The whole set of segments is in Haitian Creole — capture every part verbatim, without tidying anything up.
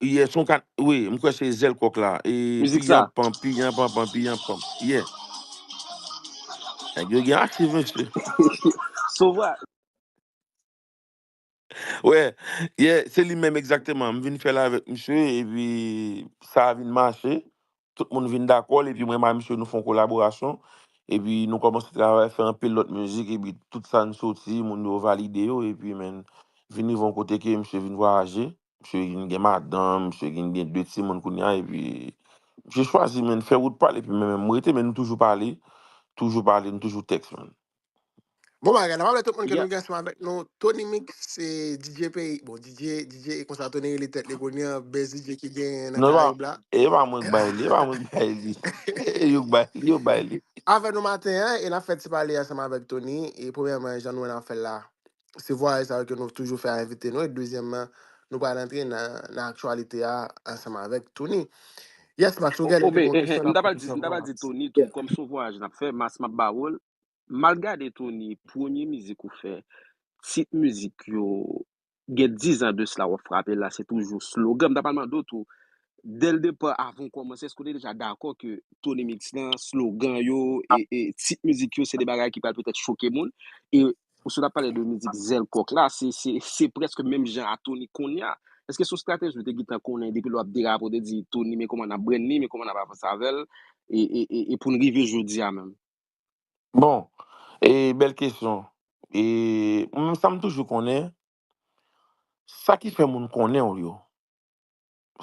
Yeah, se yon kat, wi, m kwè se Zèl Kòk la. E, mizik sa. Piyan panm, piyan panm, piyan panm. Yeah. Nèg yo gen achiv, mesye. Sovwa. Wè, yeah, se li menm egzakteman. M vin fè l avèk misye, epi sa vin mache. Tout moun vin dakò l, epi mwen, mwen ak misye, nou fè yon kolaborasyon. Epi nou kòmanse travay, fè anpil lòt mizik, epi tout sa n soti, moun yo valide yo, epi, men, vin rive yon kote ke misye vin vwayaje. Misye vin gen madanm, misye vin gen de timoun kounye a, epi misye chwazi, men, fè wout pa l, epi men, men, m rete, men nou toujou pale, toujou pale, nou toujou tèks, men. Bon bagay, n ap raple tout moun ke nou gen ansanm avèk nou Tony Mix, se D J peyi, bon, D J, D J e konsa Tony rele tèt li kounye a, best D J ki genyen nan Karayib la. Non, e pa mwen k bay li, e pa mwen k bay li. E yo k bay li, yo k bay li. Avèk nou maten an, e n ap fè ti pale ansanm avèk Tony, e premyèman, jan nou wè n ap fè l la, se vwayaj sa yo ke nou toujou fè a envite nou, e dezyèmman, nou pral antre nan, nan aktyalite a ansanm avèk Tony. Yes, Max, ou gen yon kesyon. M ta pral di, m ta pral di Tony tou, kòm se yon vwayaj n ap fè, Max, m ap ba w l. M al gade Tony, premye mizik ou fè, tit mizik yo, gen dizan de sila w ap frape la, se toujou slogan. M ta pral mande w tou, dè l depa, avan w kòmanse, èske w te deja dakò ke Tony Mix lan, slogan yo, e, e tit mizik yo, se de bagay ki pral petèt choke moun? E ou sot ap pale de mizik Zèl Kòk la, se, se, se prèske menm jan a Tony kounye a. Èske se yon estrateji ou te gentan konnen depi lè w ap derape, w te di, Tony, men kòman n ap branding, men kòman n ap avanse avè l, e, e, e, e pou n rive jodi a menm? Bon, e bèl kesyon. E mwen, sa m toujou konnen, sa ki fè moun konnen w yo,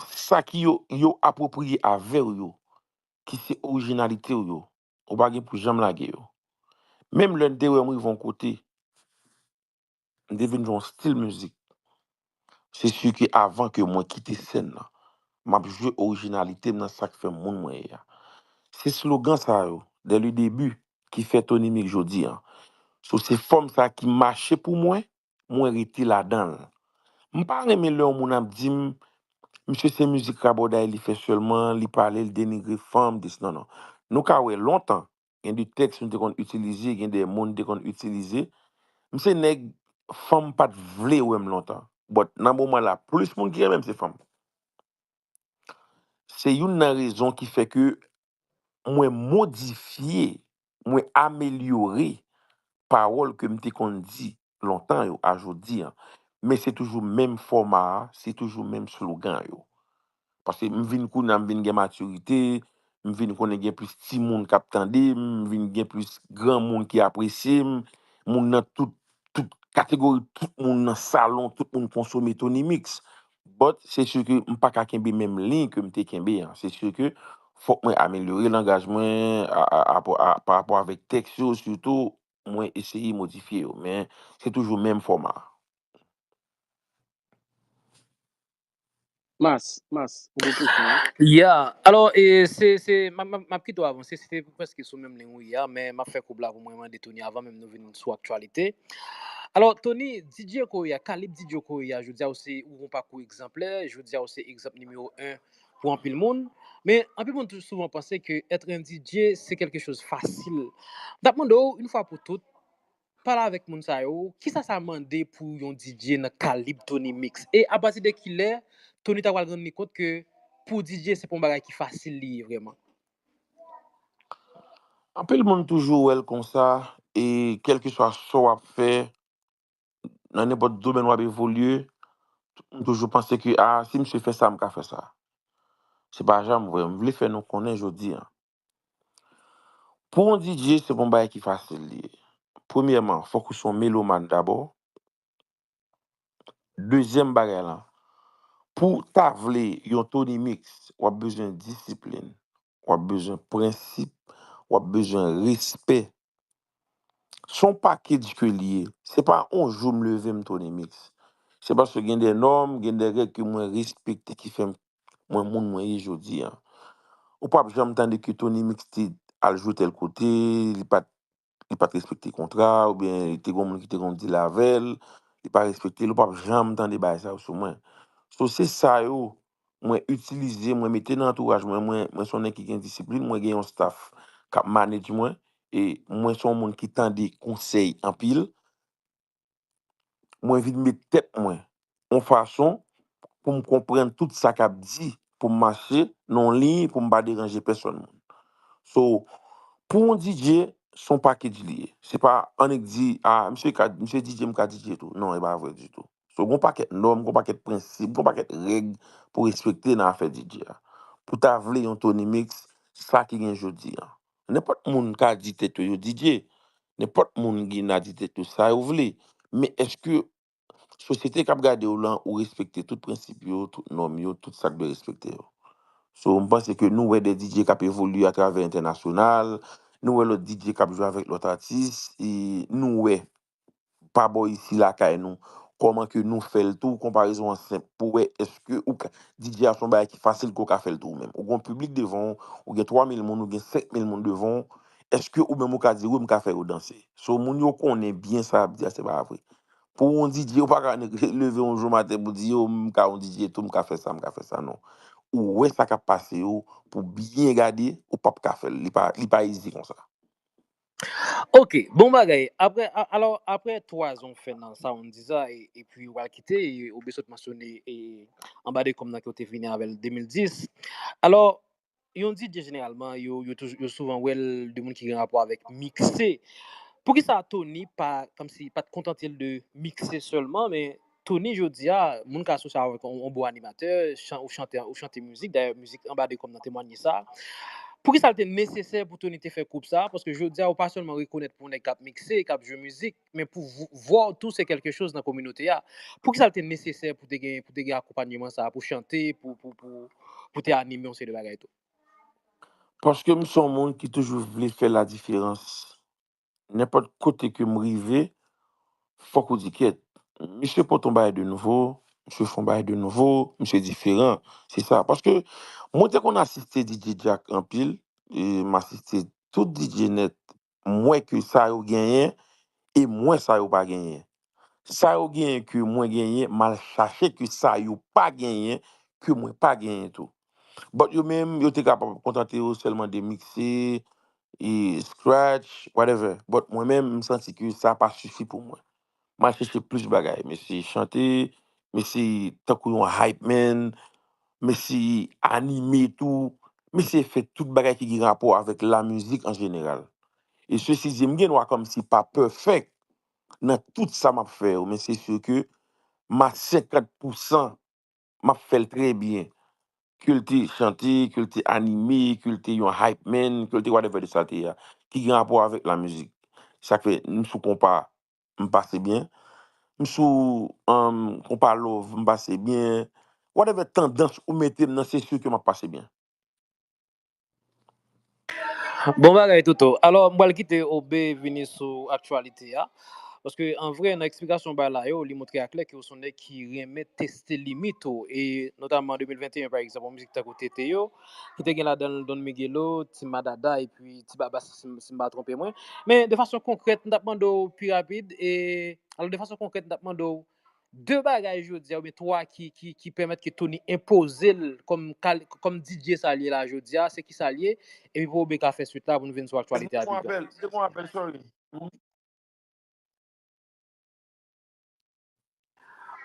sa ki yo, yo apwopriye avè w yo, ki se orijinalite w yo, ou pa gen pou janm lage yo. Menm lè n te wè m rive yon kote, m te vin jwe yon stil mizik. Se si ke avan ke mwen kite sèn nan, m ap jwe orijinalite m nan, sa k fè m moun mwen ye a. Se slogan sa yo, dès le début, ki fè Tony Mix jodi a. So, se fòm sa ki mache pou mwen, mwen rete ladan l. M pa renmen lè yon moun ap di m, misye se mizik rabòday li fè sèlman, li pale, li denigre fanm, dis, non, non. Nou ka wè lontan, gen de tèks nou te konn itilize, gen de mo nou te konn itilize. M se nèg, fanm pa t vle wè m lontan. But nan moman la, plis moun ki renmen m se fanm. Se youn nan rezon ki fè ke mwen modifye, mwen amelyore pawòl ke m te konn di lontan yo a jodi a. Men se toujou menm fòma a, se toujou menm slogan yo. Paske m vin kounye a, m vin gen matirite, m vin konnen gen plis timoun k ap tande m, m vin gen plis granmoun ki apresye m, moun nan tout, tout kategori, tout moun nan salon, tout moun konsome Tony Mix. But se si ke m pa ka kenbe menm liy ke m te kenbe an. Se si ke fòk mwen amelyore langaj mwen a, a, a, a, pa rapò avèk tèks yo, sitou mwen eseye modifye yo, men se toujou menm fòma. Mas, Mas, ou gen kesyon, wi? Ya, alò, e, se, se, m ap, m ap, m ap kite w avanse, se te prèske sou menm liy ou ye a, men m ap fè koub la pou mwen mande Tony avan menm nou vin sou aktyalite. Alò, Tony, D J Korea, kalib D J Korea, jodi a ou se, ou gon pakou egzanplè, jodi a ou se egzanp nimewo en pou anpil moun. Men, anpil moun toujou souvan panse ke être un D J, se quelque chose facile. M t ap mande w, yon fwa pou tout, pale avèk moun sa yo, kisa sa mande pou yon D J nan kalib Tony Mix? E apati de kilè Tony ta pral rann li kont ke pou D J, se pa yon bagay ki fasil li ye vrèman? Anpil moun toujou wè l konsa, e kèlkeswa sa w ap fè, nan nenpòt domèn w ap evolye, m toujou panse ke, a, si misye fè sa, m ka fè sa. Se pa janm vre. M vle fè nou konnen jodi a. Pou yon D J, se pa yon bagay ki fasil li ye. Premyèman, fòk ou se yon melomàn dabò. Dezyèm bagay la, pou w ta vle yon Tony Mix, w ap bezwen disiplin, w ap bezwen prensip, w ap bezwen respè. Se yon pakèt ke li ye. Se pa yon jou m leve m Tony Mix. Se paske gen de nòm, gen de règ ke mwen respekte ki fè m, mwen moun mwen ye jodi a. Ou p ap janm tande ke Tony Mix te al jwe tèl kote, li pa t, li pa t respekte kontra, oubyen te gen moun ki te konn deal avè l, li pa respekte l, ou p ap janm tande bagay sa yo sou mwen. So, se sa yo mwen itilize, mwen mete nan antouraj mwen, mwen, mwen se yon nèg ki gen disiplin, mwen gen yon staff k ap manage mwen, e mwen se yon moun ki tande konsèy anpil. Mwen vin met tèt mwen yon fason pou m konprann tout sa k ap di, pou m mache nan yon liy, pou m pa deranje pèsòn moun. So, pou yon D J, se yon package li ye. Se pa annik di, a, misye ka, misye D J, m ka D J tou. Non, e pa vre ditou. So, gon pakèt nòm, gon pakèt prensip, gon pakèt règ pou respekte nan afè D J a. Pou ta vle yon Tony Mix, sa ki gen jodi a. Nenpòt moun ka di tèt yo yo D J. Nenpòt moun gen a di tèt yo sa yo vle. Men èske sosyete k ap gade w lan, ou respekte tout prensip yo, tout nòm yo, tout sa k dwe respekte yo? So, m panse ke nou wè de D J k ap evolye atravè entènasyonal, nou wè lòt D J k ap jwe avèk lòt atis, e nou wè pa bò isi lakay nou, kòman ke nou fè l tou, konparezon an senp, pou wè èske ou ka, D J a se yon bagay ki fasil ke w ka fè l tou ou menm. Ou gen yon piblik devan w, ou gen twa mil moun, ou gen senk mil moun devan w, èske ou menm ou ka di, "Wi, m ka fè yo danse"? So, moun yo konnen byen sa y ap di a, se pa vre. Pou yon D J, ou pa ka leve yon jou maten pou di, "Yo, m ka yon D J tou, m ka fè sa, m ka fè sa." Non. Ou wè sa k ap pase yo, pou byen gade, ou p ap ka fè l. Li pa, li pa izi konsa. Ok, bon bagay. Apre, a- alò, apre twa zan w fè nan sa w di sa, e, epi w al kite, e, ou byen sot mansyone, e, anba de kòm nan ke w te vini avè l de mil dis. Alò, yon D J jeneralman, yo, yo, toujou, yo souvan wè l de moun ki gen rapò avèk mikse. Poukisa Tony pa, kòmsi, pa t kontante l de mikse sèlman, men Tony, jodi a, moun ka asosye avèk yon, yon bon animatè, chan, ou chante, ou chante mizik, dayè mizik Anba de Kòm nan temwaye sa. Poukisa l te nesesè pou Tony te fè koup sa? Paske jodi a, ou pa sèlman rekonèt pou yon nèg k ap mikse, k ap jwe mizik, men pou vo- vwa w tou se kèlke choz nan kominote a. Poukisa l te nesesè pou te gen, pou te gen akonpanyeman sa, pou chante, pou, pou, pou, pou te anime yon seri de bagay tou? Paske m se yon moun ki toujou vle fè la diferans. Nenpòt kote ke m rive, fòk ou di, "Kyèt, misye pote yon bagay de nouvo, misye fè yon bagay de nouvo, misye diferan." Se sa. Paske mwen te konn asiste D J Jack anpil, e m asiste tout D J nèt, m wè ke sa yo genyen, e m wè sa yo pa genyen. Sa yo genyen ke mwen genyen, m al chache ke sa yo pa genyen, ke mwen pa genyen tou. But yo menm, yo te kapab kontante yo sèlman de mikse, e scratch, whatever. But mwen menm, m santi ke sa pa sifi pou mwen. M al chèche plis bagay. M eseye chante, m eseye tankou yon hype man, m eseye anime tou, m eseye fè tout bagay ki gen rapò avèk la mizik an jeneral. E sesi di, m gen dwa kòmsi pa perfect nan tout sa m ap fè yo, men se si ke m a senkant pousan m ap fè l trè byen. Ke l te chante, ke l te anime, ke l te yon hype man, ke l te whatever de sa l te ye a, ki gen rapò avèk la mizik. Sa k fè m sou konpa, m pase byen. M sou um, konpa love, m pase byen. Whatever tandans ou mete m nan, se si ke m ap pase byen. Bon bagay, Toto. Alò, m pral kite Obe vini sou aktyalite a. Paske, an vre, nan eksplikasyon w bay la yo, li montre aklè ke w se yon nèg ki renmen teste limit ou. E notamman an de mil venteyen, pa egzanp, yon mizik tankou Tete yo, ki te gen ladan l Don Miguelo, Ti Madada, epi Ti Babas, si m, si m pa twonpe mwen. Men, de fason konkrèt, m t ap mande w pi rapid, e, alò, de fason konkrèt, m t ap mande w de bagay jodi a, oubyen twa ki, ki, ki pèmèt ke Tony enpoze l kòm, kòm D J sa l ye la jodi a, se kisa l ye, epi pou Obe ka fè swit la pou nou vin sou aktyalite a pi gra. M te gon apèl, sorry.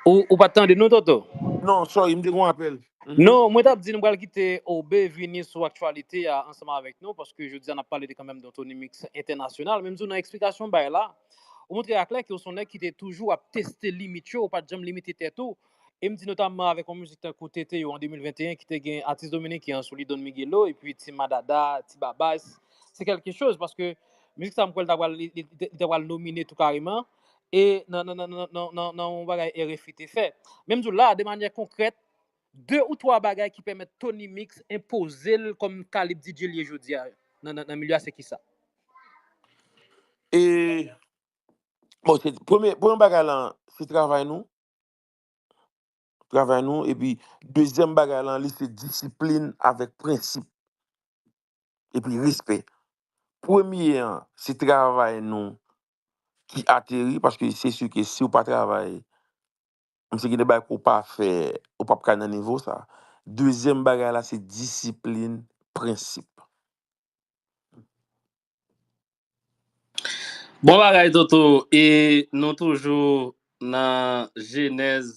Ou, ou pa t tande nou, Toto? Non, sorry, m te gon apèl. Non, mwen t ap di nou pral kite Obe vini sou aktyalite a ansanm avèk nou, paske jodi a n ap pale de kanmenm de yon Tony Mix entènasyonal. Men m di w nan eksplikasyon w bay la, ou montre aklè ke w se yon nèg ki te toujou ap teste limit yo, ou pa t janm limite tèt ou. E m di notamman avèk yon mizik tankou Tete yo an de mil venteyen ki te gen atis dominiken an sou li, Don Miguelo, epi Ti Madada, Ti Babas. Se kèlke choz, paske mizik sa m kwè l ta pral, li, li, li ta pral nomine tou kareman. E nan, nan, nan, nan, nan, nan, nan yon bagay R F I te fè. Men m di w la, de manyè konkrèt, de ou twa bagay ki pèmèt Tony Mix enpoze l kòm kalib D J l ye jodi a nan, nan, nan milye a, se kisa? E, bon, se, premye, premye bagay lan, se travay nou. Travay nou, epi dezyèm bagay lan, li se disiplin avèk prensip. Epi respè. Premye an, se travay nou ki ateri, paske se si ke si w pa travay, m se gen de bagay ke w pa fè, ou p ap ka nan nivo sa. Dezyèm bagay la, se disiplin, prensip. Bon bagay, Toto. E nou toujou nan jenèz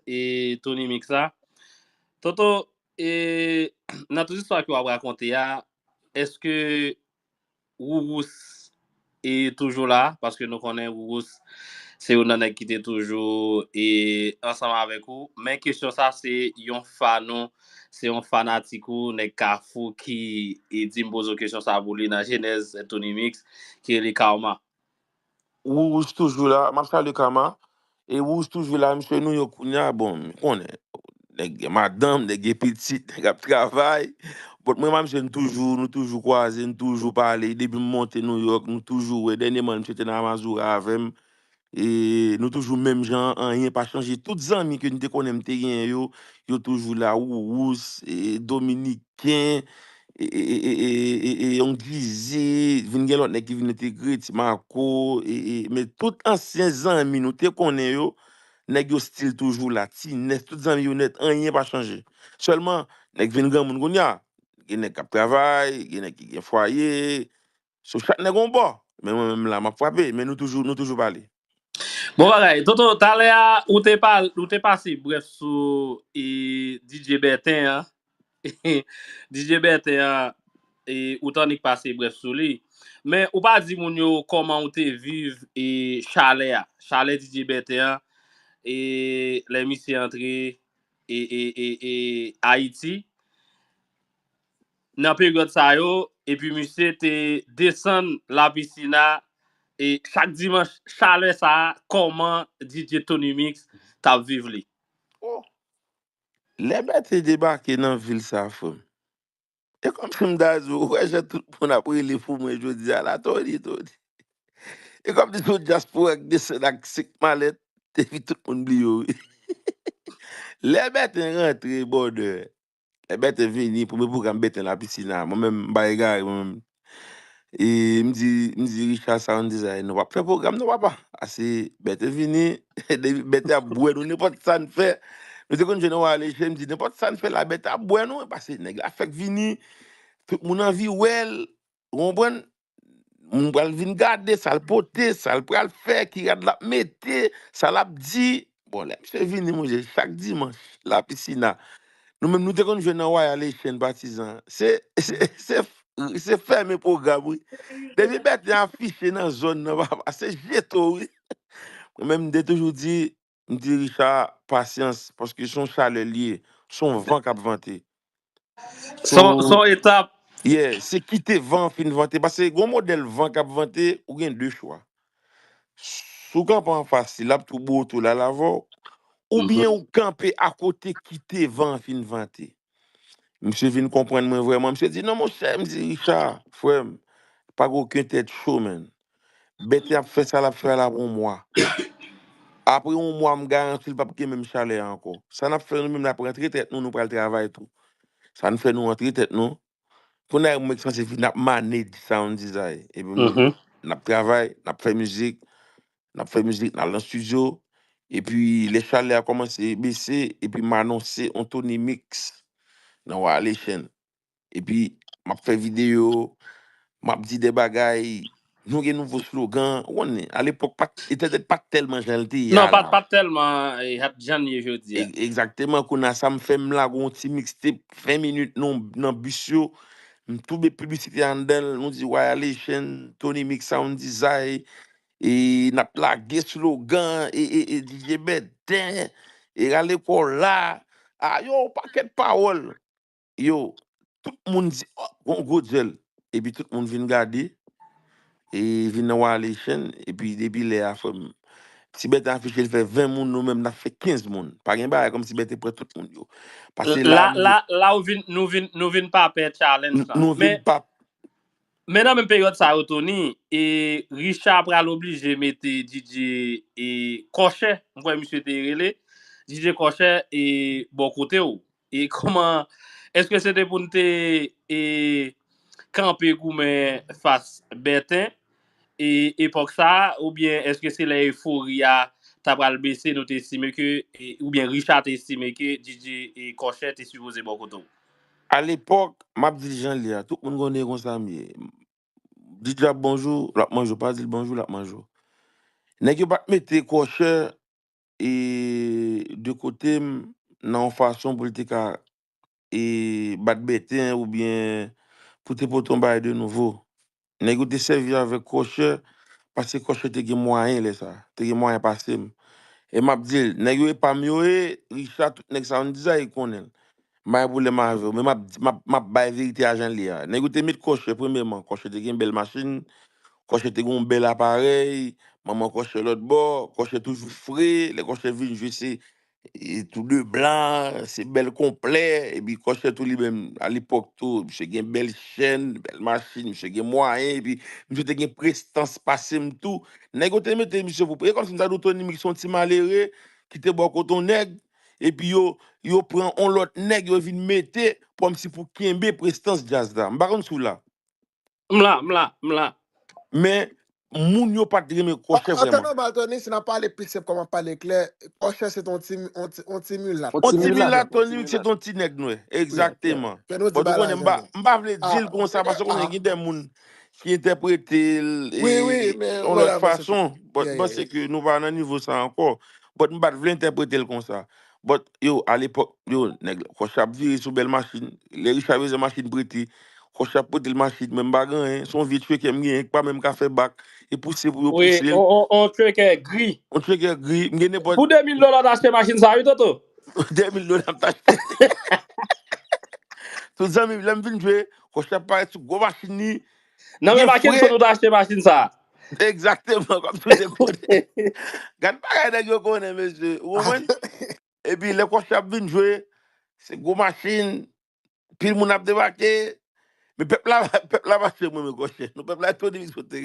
e Tony Mix la. Toto, e, nan tout istwa ke w ap rakonte a, èske Rougous e toujou la? Paske nou konnen Rougous se youn nan nèg ki te toujou e ansanm avèk ou. Men kesyon sa se yon fan ou, se yon fanatik ou, nèg Kafou ki e di m poze w kesyon sa pou li nan jenèz Tony Mix, ki rele Karma. Rougous toujou la, m ap salye Karma. E Rougous toujou la, misye Nouyòk kounye a, bon, m konnen. Nèg gen madanm, nèg gen pitit, nèg ap travay. But mwen, mwen, misye, nou toujou, nou toujou kwaze, nou toujou pale. Depi m monte Nouyòk, nou toujou wè. Dènyèman, misye te nan Amazura avè m. E nou toujou menm jan, anyen pa chanje. Tout zanmi ke m te konnen m te genyen yo, yo toujou la. Rougous, e, Dominiken, e, e, e, e, e, e, e, Young Jeezy, vin gen lòt nèg ki vin entegre, Ti Marco, e, e, men tout ansyen zanmi nou te konnen yo, nèg yo still toujou la, Ti Nès, tout zanmi yo nèt, anyen pa chanje. Sèlman, nèg vin granmoun kounye a, gen nèg k ap travay, gen nèg ki gen fwaye, so chak nèg yon bò, men mwen menm la, m ap frape, men nou toujou, nou toujou pale. Bon bagay, Toto, talè a, ou te, pa, ou te pase brèf sou e, D J Bèten an. D J Bèten an, e, ou t annik pase brèf sou li. Men ou pa di moun yo kòman ou te viv e, chalè a. Chalè D J Bèten an, e, lè misye antre e, e, e, e, Ayiti. Nan peryòd sa yo, epi misye te desann Lapisina, e chak dimanch, chalè sa a, kòman D J Tony Mix t ap viv li? Oh. Lè Bèten debake nan vil sa, frè m, e kòmsi m ta di w, ou wè jan tout moun ap rele pou mwen jodi a la, Tony, Tony. E kòmsi se yon dyaspora ki desann ak senk malèt, epi tout moun bliye w, wi. Lè Bèten rantre, brother, lè Bèten vini, premye pwogram Bèten Lapisina, mwen menm, m pa egare, mwen menm. E m di, m di Richard Sound Design, nou p ap fè pwogram non, papa. Ase Bèten vini, depi Bèten ap bwè nou, nenpòt sa n fè. Nou te konn jwe nan Royal Haitian, m di, nenpòt sa n fè la, Bèten ap bwè nou, paske nèg la fèk vini, tout moun anvi wè l, ou konprann? Moun pral vin gade sa l pote, sa l pral fè, ki rad l ap mete, sa l ap di. Bon, lè misye vini, monchè, chak dimanch, Lapisina, nou menm, nou te konn jwe nan Royal Haitian Partizan. Se, se, se, se fèmen pwogram, wi. Depi Bèten afiche nan zòn nan, papa, se jeto, wi. Mwen menm, m te toujou di, m di, Richard, pasyans, paske se yon chalè l ye, se yon van k ap vante. Se yon, se yon etap. Yeah, se kite van an fin vante. Paske gon modèl van k ap vante, ou gen de chwa. Si w kanpe anfas li, l ap tou boto l al avè w, oubyen ou kanpe akote, kite van an fin vante. Misye vin konprann mwen vrèman. Misye di, non, monchè, m di, Richard, frè m, pa gen okenn tèt cho, man. Bèten ap fè sa l ap fè a la pou yon mwa. Apre yon mwa, m garanti l p ap gen menm chalè a ankò. Sa n ap fè nou menm, n ap rantre tèt nou, nou pral travay tou. Sa n fè nou rantre tèt nou. Kounye a, mwen k sanse vin ap manage Sound Design. Epi nou, n ap travay, n ap fè mizik, n ap fè mizik, n al nan estidyo. Epi lè chalè a kòmanse bese, epi m anonse yon Tony Mix nan Royal Haitian. Epi, m ap fè videyo, m ap di de bagay, nou gen nouvo slogan, ou konnen, alepòk, pa t, entènèt pa t tèlman jan l te ye a la. Non, pa t, pa t tèlman e, jan l ye jodi a. Egzakteman, kounye a sa m fè, m lage yon ti mixtape ven minit nan, nan bis yo, m tou met piblisite anndan l, nou di Royal Haitian, Tony Mix Sound Design, e n ap lage slogan, e, e, e D J Bèten, e rale kò la, a yo, pakèt pawòl. Yo, tout moun di, oh, gon gwo djèl. Epi tout moun vin gade, e vin nan Royal Haitian, epi depi lè a, frè m, Ti Bèten afiche l fè ven moun, nou menm n ap fè kenz moun. Pa gen bagay kòmsi Bèten pran tout moun yo. Paske la, la, la ou vin, nou vin, nou vin pa pè challenge la. Nou vin pa. Men nan menm peryòd sa yo, Tony, e Richard pral oblije mete D J e Kòchè, m kwè misye te rele, D J Kòchè e bò kote w. E kòman, èske se te pou n te e, kanpe goumen fas Bèten e epòk sa a, oubyen èske se lè efori a ta pral bese, nou te estime ke, e, oubyen Richard te estime ke D J e Kòchè te sipoze bò kote w? Alepòk, m ap di l jan l ye a, tout moun konnen konsa m ye. D J ap bonjou, l ap manje w, pa di l bonjou, l ap manje w. Nèg yo pa t mete Kòchè e de kote m nan yon fason pou l te ka e bat bèten oubyen pou te pote yon bagay de nouvo. Nèg yo te sèvi avèk Kòchè, paske Kòchè te gen mwayen lè sa, te gen mwayen pase m. E m ap di l, nèg yo e pa m yo ye, Richard, tout nèg sa yo n dizay konnen l. M pa gen pwoblèm avè w, men m ap, m ap, m ap bay verite a jan l ye a. Nèg yo te met Kòchè, premyèman, Kòchè te gen bèl machin, Kòchè te gen yon bèl aparèy, manman Kòchè lòt bò, Kòchè toujou fre, lè Kòchè vin jwe se e tou de blan, se bèl konplè, epi Kòchè tou li menm, alepòk tou, misye gen bèl chèn, bèl machin, misye gen mwayen, epi misye te gen prestans pase m tou. Nèg yo te mete misye pou, e kòmsi m ta di w Tony Mix se yon ti malere ki te bò kote yon nèg, epi yo, yo pran yon lòt nèg, yo vin mete kòmsi pou kenbe prestans djaz la. M pa konn si w la. M la, m la, m la. Men, moun yo pa t renmen Kòchè vrèman. An tan nòmal, Tony, si n ap pale pi senp kòm ap pale klè, Kòchè se t on ti, on ti, on ti milat. On ti milat, Tony Mix se t on ti nèg nwè. Egzakteman. But ou konnen, m pa, m pa vle di l konsa, paske konnen gen de moun ki entèprete l yon lòt fason. But m panse ke nou pa nan nivo sa ankò. But m pa t vle entèprete l konsa. But, yo, alepòk, yo, nèg, Kòchè ap vire sou bèl machin. Lè Richard bezwen machin prete, Kòchè ap prete l machin, mwen m pa gen anyen. Se yon vye trekè m genyen, ki pa menm ka fè bak. E pouse pou yo pouse l. On trekè gri. On trekè gri. M gen nenpòt. Pou de mil dola w ta achte machin sa, wi, Toto. De mil dola m ta achte. Tout zanmi, lè m vin jwe, Kòchè ap parèt sou gwo machin li. Nan men Mackenson nou ta achte machin sa. Egzakteman, kòmsi w te konnen. Gad bagay nèg yo konnen, mesye. Ou konprann? Epi lè Kòchè ap vin jwe, se gwo machin, pil moun ap debake. Men pèp la, pèp la pa janm renmen Kòchè. Non, pèp la Tony Mix te.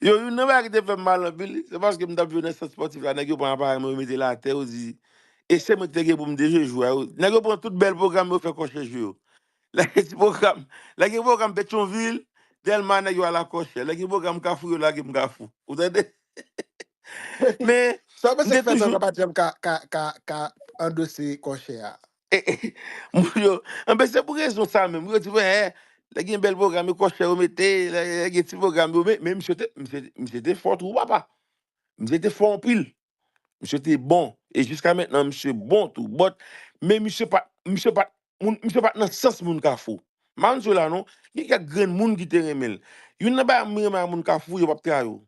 Yo, youn nan bagay ki te fè m mal anpil, se paske m t ap jwe nan sant spòtif la, nèg yo pran aparèy mwen, yo mete l atè, yo di, e se mwen ki te gen pou m te jwe jou a, yo. Nèg yo pran tout bèl pwogram, yo fè Kòchè jwe yo. Lè gen ti pwogram, lè gen pwogram Petyonvil, Dèlma, nèg yo al a Kòchè. Lè gen pwogram Kafou, yo lage m Kafou. Ou tande? Men, sa w panse ki fè sa w pa t janm ka, ka, ka, ka andose Kòchè a? Moun yo, anben, se pou rezon sa menm. Yo di, wè, lè gen bèl pwogram, e Kòchè yo mete, lè, lè gen ti pwogram, yo mete, men misye te, misye, misye te fò twò, papa. Misye te fò anpil. Misye te bon. E jiska mentnan, misye bon tou. But, men misye pa, misye pa, moun, misye pa t nan sans moun Kafou. M pa konn si w la non. Gen kèk grenn moun ki te renmen l. Youn nan bagay m renmen a moun Kafou, yo p ap trayi w.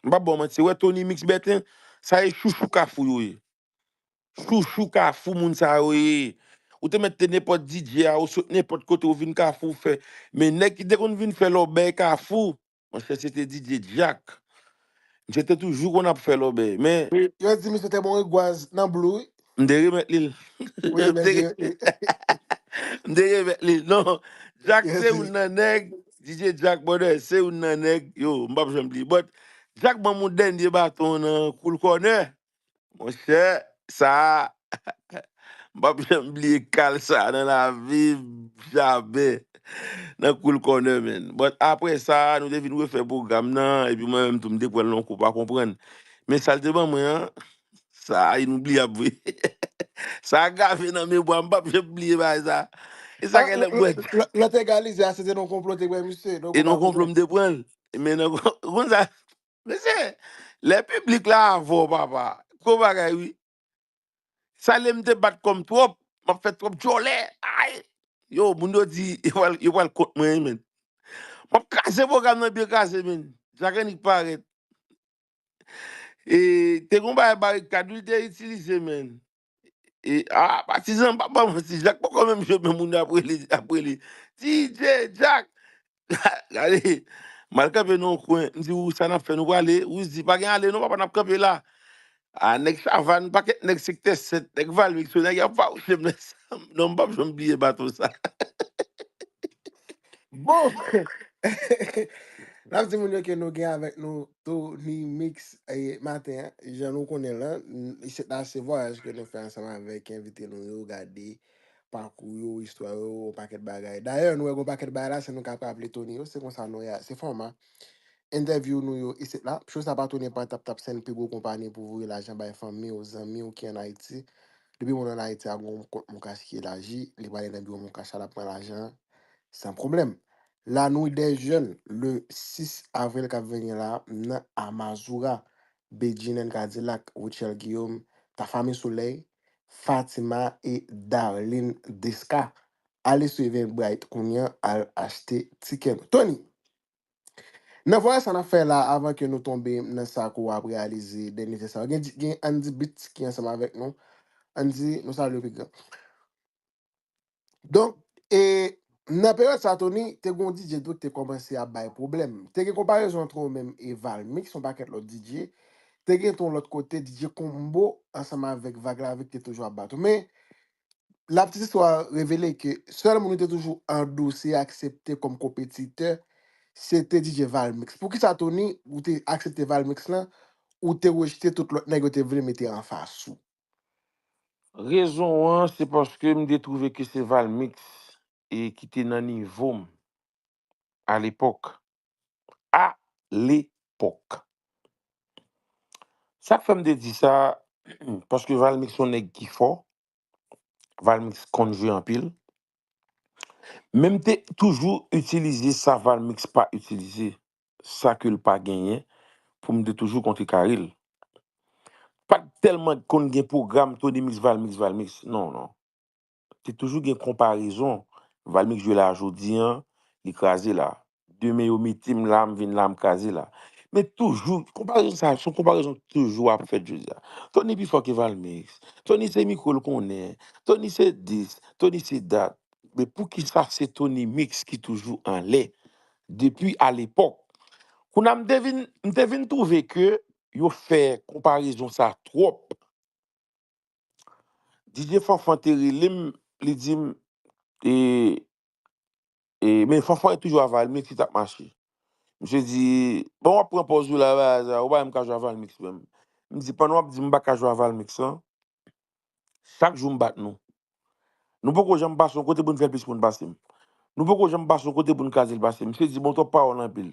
M p ap ba w manti. Wè Tony Mix Bèten, sa e chouchou Kafou yo ye. Chouchou Kafou moun sa yo ye. Ou te mèt te nenpòt D J a, ou sot nenpòt kote, ou vin Kafou, ou fè. Men nèg ki te konn vin fè lòbèy Kafou, monchè, se te D J Jack. Misye te toujou konn ap fè lòbèy. Men. Yo di misye te bon egwaz nan blou, wi. M te remèt li l. M te remèt li. Non, Jack se youn nan nèg, D J Jack, brother, se youn nan nèg, yo, m p ap janm bliye. But, Jack ban m yon dènye baton nan Cool Corner. Monchè, sa a, m p ap janm bliye kal sa a nan lavi m, jamè. Nan Cool Corner, man. But apre sa, nou te vin refè pwogram nan, epi mwen menm tou, m te pran l nan yon kou pa konprann. Men sa l te ban mwen an, sa a inoubliyab vre. Sa a grave nan memwa m, m p ap janm bliye bagay sa a. E sa genlè m wè. Lè w te egalize a, se te nan yon konplo w te pran misye. E nan yon konplo m te pran l. Men nan, ou konn sa, mesye, lè piblik la avè w, papa, gwo bagay, wi. Salye m te bat kò m twòp, m ap fè twòp djòlè. Ay! Yo, moun yo di, yo pral, yo pral kont mwen, wi, men. M ap kraze pwogram nan byen kraze, men. Jack Henry parèt. E, te gen yon bagay barikad, wi, l te itilize, men. E, a, patizan, m p ap ba w manti, Jack poko menm jwe, men moun yo ap rele, ap rele, D J Jack! Gade, m al kanpe nan yon kwen, m di, ou, sa n ap fè, nou prale? Ou di, pa gen ale non, papa, n ap kanpe la. A, nèg Chavann, pakèt nèg sektè sèt, nèg Valmix, nèg y ap fawouche m nan sa. Non, m p ap janm bliye baton sa. Bon! N ap di moun yo ke nou gen avèk nou Tony Mix e maten an. Jan nou konnen l lan, isit la se vwayaj ke nou fè ansanm avèk envite nou yo, gade pakou yo, istwa yo, yon pakèt bagay. Dayè, nou wè gen yon pakèt bagay la, se nou k ap raple Tony yo, se konsa nou ye a, se fòma entèvyou nou yo isit la. Cho sa pa tounen pa tap tap sèn pi gwo konpani pou voye lajan bay fanmi w, zanmi w ki ann Ayiti. Depi moun ann Ayiti a gen yon kont Moncash ki elaji, li prale nan biwo Moncash la, l ap pran lajan an san pwoblèm. La Nuit des Jeunes, le six avril k ap vini la, nan Amazura, Bedjine and Cadillac, Rutshelle Guillaume, Tafa Misoulèy, Fatima e Darline Desca. Ale sou Eventbrite kounye a, al achte tikè nou. Tony, nan vwayaj sa n ap fè la, avan ke nou tonbe nan sa ke w ap reyalize dènye tan sa yo, gen, gen Andy Beats ki ansanm avèk nou. Andy, nou salye w pi gran. Donk, e, nan peryòd sa, Tony, te gen yon D J tou ki te kòmanse ap bay pwoblèm. Te gen konparezon ant ou menm e Valmix, yon pakèt lòt D J. Te gen tou yon lòt kote, D J Combo, ansanm avèk Vag Lavi, ki te toujou ap bat ou. Men, laptistwa revele ke sèl moun ou te toujou andouse e aksepte kòm konpetitè, se te D J Valmix. Poukisa, Tony, ou te aksepte Valmix lan, ou te rejte tout lòt nèg yo te vle mete anfas ou? Rezon an, se paske m te twouve ke se Valmix e ki te nan nivo m alepòk. Alepòk. Sa k fè m te di sa, paske Valmix se yon nèg ki fò, Valmix konn jwe anpil. Men m te toujou itilize sa Valmix pa itilize, sa ke l pa genyen, pou m te toujou kontrekare l. Pa t tèlman konn gen pwogram Tony Mix, Valmix, Valmix. Non, non. Te toujou gen konparezon. Valmix jwe la jodi an, li kraze la. Demen yo mete m la, m vin la, m kraze la. Men toujou, konparezon sa, se yon konparezon toujou ap fèt jodi a. Tony pi fò ke Valmix. Tony se mikwo l konnen. Tony se dis. Tony se dat. Men poukisa se Tony Mix ki toujou anlè? Depi alepòk. Kounye a m te vin, m te vin twouve ke yo fè konparezon sa twòp. D J Fanfan te rele m, li di m, e, e, men Fanfan toujou a Valmix, li t ap mache. Misye di, bon, w ap pran pòz ou la, bagay sa, ou pa menm ka jwe a Valmix menm. M di, pandan w ap di m pa ka jwe a Valmix lan, chak jou m bat nou. Nou poko janm pase yon kote pou n fè l plis moun pase m. Nou poko janm pase yon kote pou n kraze l pase m. Misye di, bon, twòp pawòl anpil.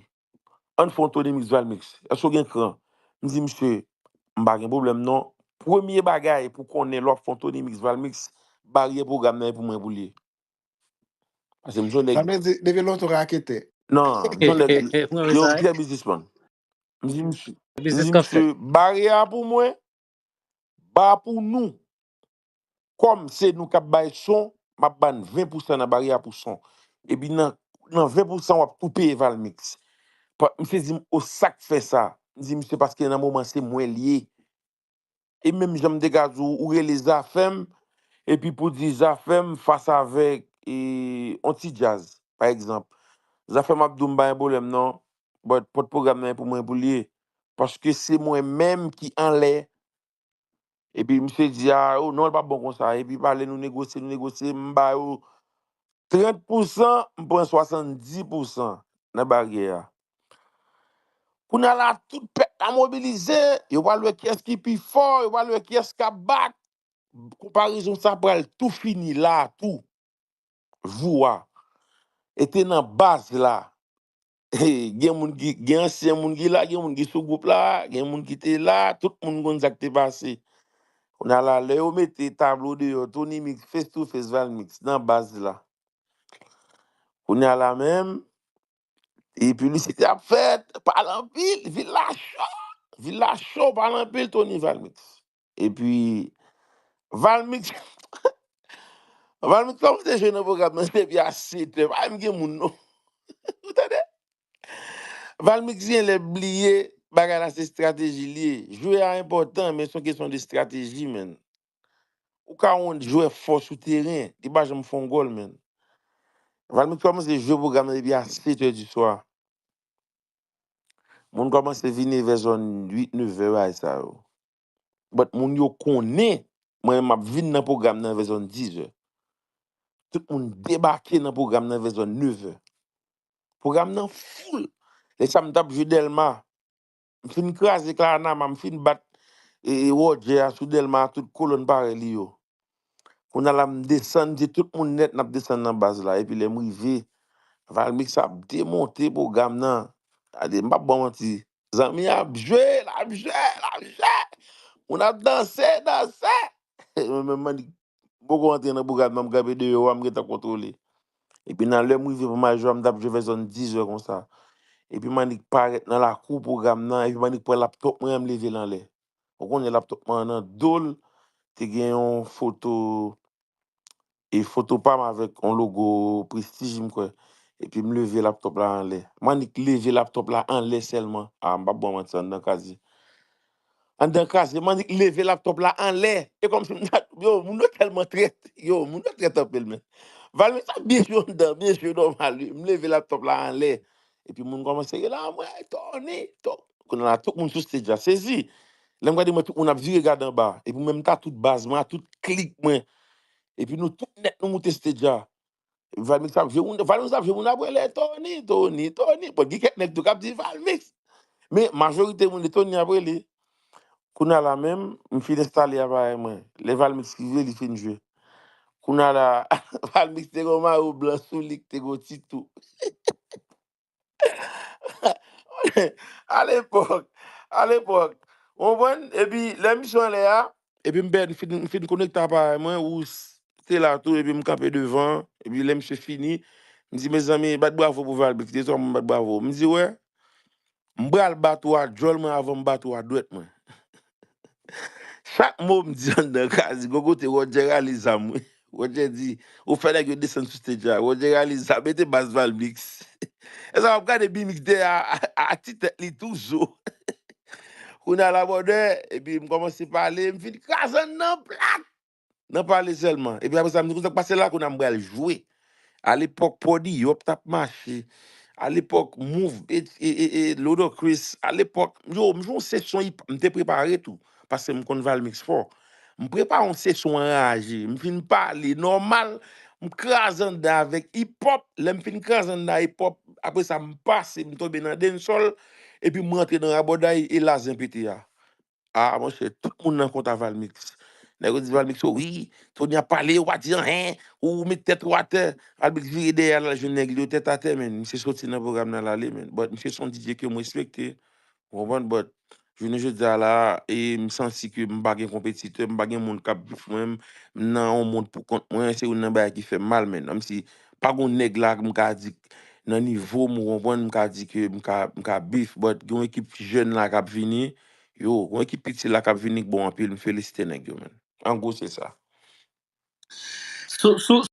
Ann fè yon Tony Mix Valmix. Èske w gen kran? M di misye, m pa gen pwoblèm non. Premye bagay pou konnen lè w ap fè yon Tony Mix Valmix, baryè pwogram nan e pou mwen pou l ye. Paske m se yon nèg. Sa vle di, depi lontan w raketè. Non, m se yon nèg, yo, m se biznismann. M di misye, m di misye, baryè a pou mwen, ba pou nou. Kòm se nou k ap bay son, m ap ban n ven pousan nan baryè a pou son. Epi nan, nan ven pousan, w ap tou peye Valmix. Misye di m, o, sa k fè sa? M di misye, paske nan moman se mwen l ye. E menm jan m te ka di w, ou rele Zafèm, epi pou di Zafèm fas avèk, e, on ti djaz, pa egzanp. Zafèm ap di w m pa gen pwoblèm non, but pòt pwogram nan e pou mwen pou l ye. Paske se mwen menm ki anlè. Epi misye di, a, o, non, l pa bon konsa. Epi pale, nou negosye, nou negosye, m ba yo trant pousan, m pran swasanndis pousan nan baryè a. Kounye a la, tout pèp la mobilize, yo pral wè kiyès ki pi fò, yo pral wè kiyès k ap bat. Konparezon sa pral tou fini la tou. Jou a. E te nan baz la. Gen moun ki, gen ansyen moun ki la, gen moun ki sou gwoup la, gen moun ki te la, tout moun konn sa k te pase. Kounye a la, lè yo mete tablo deyò, Tony Mix, face to face, Valmix, nan baz la. Kounye a la menm, e piblisite ap fèt, pale anpil, vil la cho, vil la cho, pale anpil, Tony Valmix. Epi, Valmix, Valmix kòmanse jwe nan pwogram nan depi a sèt è, pa menm gen moun non. Ou tande? Valmix genlè bliye, bagay la se estrateji l ye. Jwe a enpòtan, men se yon kesyon de estrateji, menn. Ou ka yon jwè fò sou teren, li pa janm fè yon gòl, menn. Valmix kòmanse jwe pwogram nan depi a sèt è di swa. Moun kòmanse vini vè zòn uit, nèf è, bagay sa yo. But moun yo konnen, mwen menm m ap vin nan pwogram nan vè zòn diz è. Tout moun debake nan pwogram nan vè zòn nèf è. Pwogram nan full. Lè sa m t ap jwe Dèlma. M fin kraze Klanama, m fin bat, e, e, Wòdjè a sou Dèlma a, tout kolòn parèy li yo. Kounye a la, m desann, m di tout moun nèt, n ap desann nan baz la. Epi lè m rive, Valmix ap demonte pwogram nan. Gade, m p ap ba w manti. Zanmi ap jwe, l ap jwe, l ap jwe. Moun ap danse, danse. Mwen menm, m annik poko antre nan pwogram nan, m kanpe deyò a, m gentan kontwole. Epi nan lè m rive pou m al jwe a, m t ap jwe vè zòn diz è konsa. Epi m annik parèt nan lakou pwogram nan, epi m annik pran laptòp mwen an, m leve l anlè. Ou konnen laptòp mwen an nan do l, te gen yon foto, e foto pa m avèk yon logo Prestige, m kwè. Epi m leve laptop la anlè. M annik leve laptop la anlè sèlman. A, m p ap ba w manti, anndan kraze. Anndan kraze, m annik leve laptop la anlè. E kòmsi m ta, yo, moun yo tèlman trèt. Yo, moun yo trèt anpil, men. Valmix ap byen jwe anndan, byen jwe nòmal, wi. M leve laptop la anlè. Epi moun kòmanse rele, "A, mwen, Tony, Tony." Kounye a la, tout moun sou stage la sezi. Lè m gade, mwen, tout moun ap vire gade anba. Epi mwen, m ta tout baz mwen, a tout klik mwen. Epi nou tout nèt, nou moute stage la. Valmix ap jwe moun, Valmix ap jwe moun ap rele, "Tony, Tony, Tony." Bon, gen kèk nèg tou k ap di, "Valmix." Men, majorite moun, de Tony ap rele. Kounye a la menm, m fin enstale aparèy mwen. Lè Valmix rive, li fin jwe. Kounye a la, Valmix te gen yon mayo blan sou li, ki te gen yon ti tou. Alepòk, alepòk. Ou konprann? Epi, lè misye anlè a, epi m pèdi, m fin, m fin konekte aparèy mwen, ou s-, te la tou, epi m kanpe devan, epi lè misye fini, m di, "Mezanmi, bat bravo pou Valmix." De twa moun bat bravo. M di, "Wè, m pral bat ou a djòl mwen avan m bat ou a dwèt mwen." Chak mo m di anndan kraze, gon kote Roger rale zam, wi. Roger di, ou fè nèg yo desann sou stage la. Roger rale zam, mete baz Valmix. E sa w ap gade Bimix dèyè a, a, a ti tèt li tou zo. Kounye a la, brother, epi m kòmanse pale, m fin kraze anndan plat. Nan pale sèlman. Epi apre sa, m di, "Konsa k pase la, kounye a m pral jwe." Alepòk, Pòdiyòp t ap mache. Alepòk, Mouv, e, e, e, e, Ludacris. Alepòk, yo, m jwe yon sesyon, hip-, m te prepare tou. Paske m konn Valmix fò. M prepare yon sesyon anraje. M fin pale nòmal. M kraze anndan avèk hip-hop. Lè m fin kraze anndan hip-hop, apre sa, m pase, m tonbe nan dancehall. Epi m rantre nan rabòday e lazen pete a. A, monchè, tout moun nan konta Valmix. Nèg yo di Valmix, "O wi, Tony ap pale, ou pa di anyen, ou met tèt ou atè." Valmix vire dèyè l al jwenn nèg li yo tèt atè, men. Misye soti nan pwogram nan, l ale, men. But misye se yon D J ke m respekte. Ou konprann? But jounen jodi a la, e m santi ke m pa gen konpetitè, m pa gen moun k ap beef mwen, m nan yon mond pou kont mwen, se youn nan bagay ki fè m mal, men. Menm si pa gon nèg la, m ka di, nan nivo m, ou konprann, m ka di ke m ka, m ka beef, but gen yon ekip jèn la k ap vini, yo, gon ekip piti la k ap vini k bon anpil, m felisite nèg yo, men. An gwo, se sa. Sou, sou,